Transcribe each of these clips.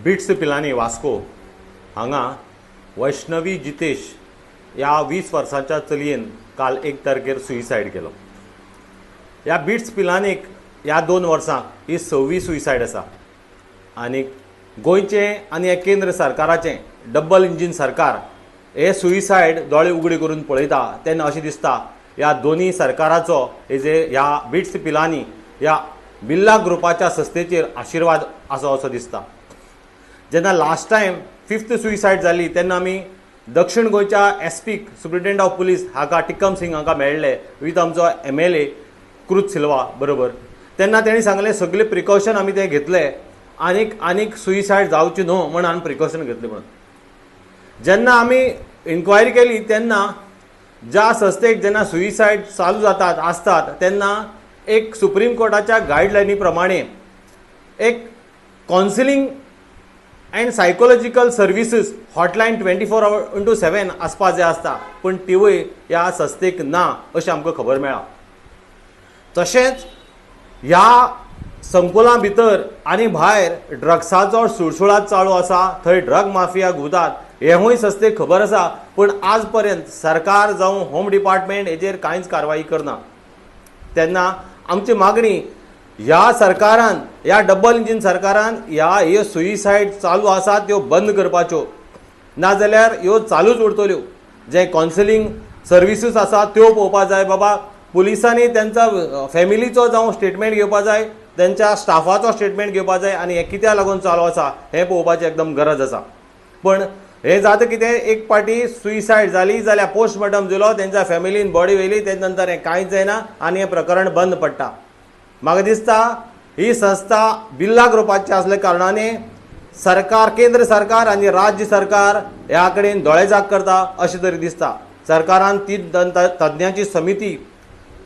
Bits Pilani Vasco हांगा वैष्णवी जितेश ह्या 20 वर्सांच्या चलयेन काल 1 तारखेर सुसायड केलो. ह्या बिट्स पिलानीक ह्या 2 वर्सांक ही 6वी सुसायड आसा आनी गोंयचें आनी हे केंद्र सरकाराचें डबल इंजीन सरकार हे सुसायड दोळे उगडे करून पळयता तेन्ना अशें दिसता ह्या दोनूय सरकाराचो हे जे ह्या बिट्स पिलानी ह्या बिर्ला ग्रुपाच्या संस्थेचेर आशिर्वाद आसा असो दिसता. जेन्ना लास्ट टायम 5th suicide जाली तेन्ना आमी दक्षिण गोंयच्या S pick superintendent of police हाका टिकम सिंग हांकां मेळ्ळे विथ आमचो MLA क्रूज सिल्वा बरोबर. तेन्ना तेणी सांगलें सगळे प्रिकॉशन आमी ते घेतले आनीक आनीक सुसायड जावची न्हू म्हण आमी प्रिकॉशन घेतले म्हणून. जेन्ना आमी इन्क्वायरी केली तेन्ना ज्या संस्थेक जेन्ना सुसायड चालू जातात आसतात तेन्ना एक सुप्रीम कोर्टाच्या गायडलायनी प्रमाणे एक counselling and psychological services hotline 24/7 आसपा जाय आसता, पूण तिवूय ह्या संस्थेक ना अशें आमकां खबर मेळ्ळा. तशेंच ह्या संकुलां भितर आनी भायर ड्रग्साचो सुळसुळाट चालू आसा, थंय ड्रग माफिया घुंवतात हेंवूय संस्थेक खबर आसा, पूण आज पर्यंत सरकार जावं होम डिपार्टमेंट हेजेर कांयच कारवाई करना. तेन्ना आमची मागणी ह्या सरकारान, ह्या डबल इंजीन सरकारान ह्या ह्यो सुसायड चालू आसा त्यो बंद करपाच्यो, नाजाल्यार ह्यो चालूच उरतल्यो. जे कावन्सिलींग सर्विसीस आसा त्यो पळोवपा जाय. बाबा पुलिसांनी तेंच्या फॅमिलीचो जावं स्टेटमेंट घेवपा जाय, तेंच्या स्टाफाचो स्टेटमेंट घेवपा जाय आनी हें कित्याक लागून चालू आसा हें पळोवपाची एकदम गरज आसा. पण हें जाता कितें, एक पार्टी सुसायड जाली जाल्यार पोस्टमॉर्टम दिलो, तेंच्या फॅमिलीन बॉडी व्हेली, तेज नंतर हें कांयच जायना आनी हें प्रकरण बंद पडटा. म्हाका दिसता ही संस्था बिर्ला ग्रुपाची आसल्या कारणाने सरकार, केंद्र सरकार आनी राज्य सरकार ह्या कडेन दोळेझाक करता अशें तरी दिसता. सरकारान 3 तज्ञांची समिती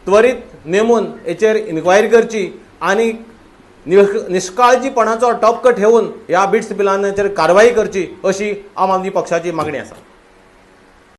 त्वरीत नेमून हेचेर इन्क्वायरी करची आनी निष्काळजीपणाचो टपको ठेवून ह्या बिट्स पिलांचेर कारवाई करची अशी आम आदमी पक्षाची मागणी आसा.